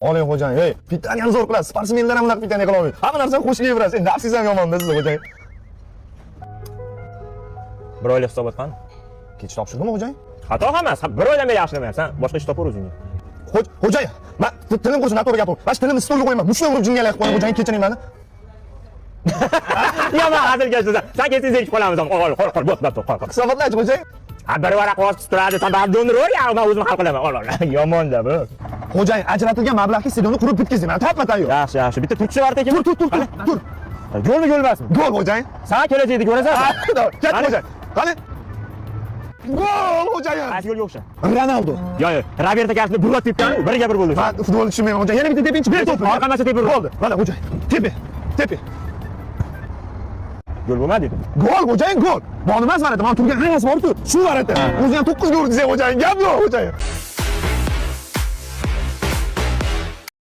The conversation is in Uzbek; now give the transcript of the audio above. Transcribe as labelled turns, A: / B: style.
A: Oling, xo'jayin, ey, питание ni zo'r qilasiz. Sportsmenlar ham bunaqa питание qila olmaydi. Hamma narsani qo'shib yeyverasiz. Endi nafsingiz ham yomonda sizni, xo'jayin.
B: Bir oylik hisobot qani?
A: Kecha topshirdimi, xo'jayin?
B: Xato hammasi. Bir oydan beri yaxshilamayapsan. Boshqa ish topar o'zingga.
A: Xo'jayin, man tilim qursin, noto'g'ri gapirib. Mana shu tilimni stolga qo'yaman. Mushtlab urib jingalak qilib qo'yaman, xo'jayin, kechiring meni.
B: Yomon hazilkashsan. San kelsang, zerikib qolamiz. Qol, qol, qol, bo'p, bo'p, qol, qol.
A: Hisobotlarchi, xo'jayin?
B: Ha, bir varaq qog'oz turadi, san baribir do'ndirver, ya, men o'zim hal qilaman. Ol, ol. Yomonda bu.
A: Xo'jayin, ajratilgan mablag'ga stadionni qurib bitkazdik. Mana tappa tayyor.
B: Yaxshi, yaxshi. Bitta turtishib yubordi ekan.
A: Tur, tur, tur, tur, tur.
B: Golmi, gol emasmi?
A: Gol, xo'jayin.
B: San kelajakda ko'rasan.
A: Ket,
B: Qani?
A: xo'jayin. Qani? Gol, xo'jayin.
B: Qaysi golga o'xshar?
A: Ronaldo.
B: Yo, yo, Roberto Carlosni burrat tepgani, birga bir bo'ldi.
A: Man futbolni tushunmayman, xo'jayin. Yana bitta tepinchi, ber to'pni.
B: Orqamasa tepib
A: Bo'ldi. Mana, xo'jayin. Tepi. Tepi.
B: Gol bo'lmadi.
A: Gol, xo'jayin, gol. Bor emas varata. Mana turgan hammasi bor-ku. Shu varata. O'zi ham 9 gol urdi, xo'jayin. Gap yo'q, xo'jayin.